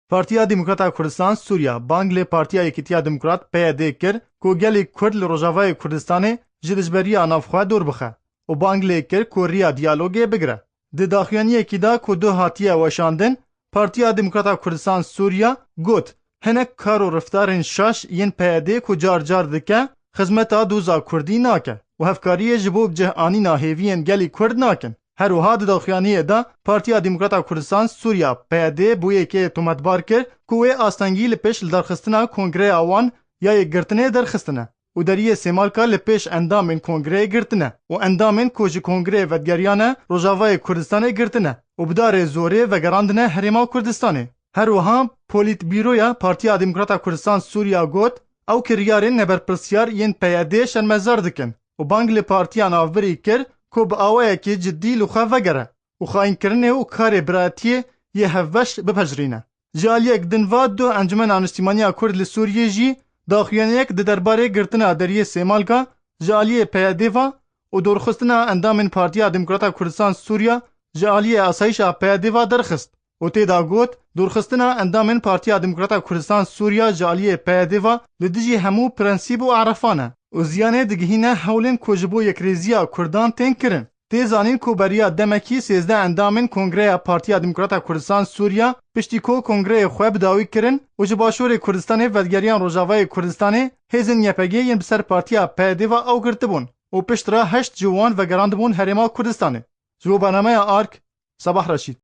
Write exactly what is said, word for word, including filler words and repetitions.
Partiya Demokrata Kurdistan Sûriya bang li Partiya Yekîtiya Demokrat, P Y D, kir ku gelê Kurd li Rojavayê Kurdistanê ji dijberiya navxwe dûr bixe û bang lê kir ku riya diyalogê bigire. Di daxuyaniyekî de ku du hatiye weşandin, Partiya Demokrata Kurdistan Sûriya got, hinek kar û reftarên şaş yên P Y D ku car car dike, xizmeta doza Kurdî nake û hevkariyê ji bo bi cih anîna hêviyên gelî Kurd nakin. Her wiha di daxuyaniyê de Partiya Demokrata Kurdistan Sûriya, P Y D, bûyekê tometbar kir ku wê astengî li pêş lidarxistina kongreya wan ya yekgirtinê derxistine û deriyê Sêmalka li pêş endamên kongreyê girtine û endamên ku ji kongreyê vedigeriyane Rojavayê Kurdistanê girtine û bi darê zorê vegerandine Herêma Kurdistanê. Her wiha Polîtbîroya Partiya Demokrata Kurdistan Sûriya got, ew kiryarên neberpirsyar yên P Y D şermezar dikin û bang li partiya navbirî kir ku bi awayekî cidî li xwe vegere û xayînkirinê û karê biratiyê yê hevbeş bipejirîne. Ji aliyek din ve du Encumena Niştîmaniya Kurd li Sûriyê jî daxuyaniyek di derbarê girtina deriyê Sêmalka ji aliyê P Y D ve û dorxistina endamên Partiya Demokrata Kurdistan Sûriya ji aliyê asayişa P Y D ve derxist û tê de got, dorxistina endamên Partiya Demokrata Kurdistan Sûriya ji aliyê P Y D ve li dijî hemû prensîb û erefan e û ziyanê digihîne hewlên ku ji bo yekrêziya Kurdan tên kirin. Tê zanîn ku beriya demekî sêzdeh endamên Kongreya Partiya Demokrata Kurdistan Sûriya piştî ku kongreyê xwe bi dawî kirin û ji Başûrê Kurdistanê vedigeriyan Rojavayê Kurdistanê, hêzên Y P G yên bi ser partiya P Y D ve ew girtibûn û piştre heşt ji wan vegerandibûn Herêma Kurdistanê. Ji bo bernameya Ark, Sabah Reşîd.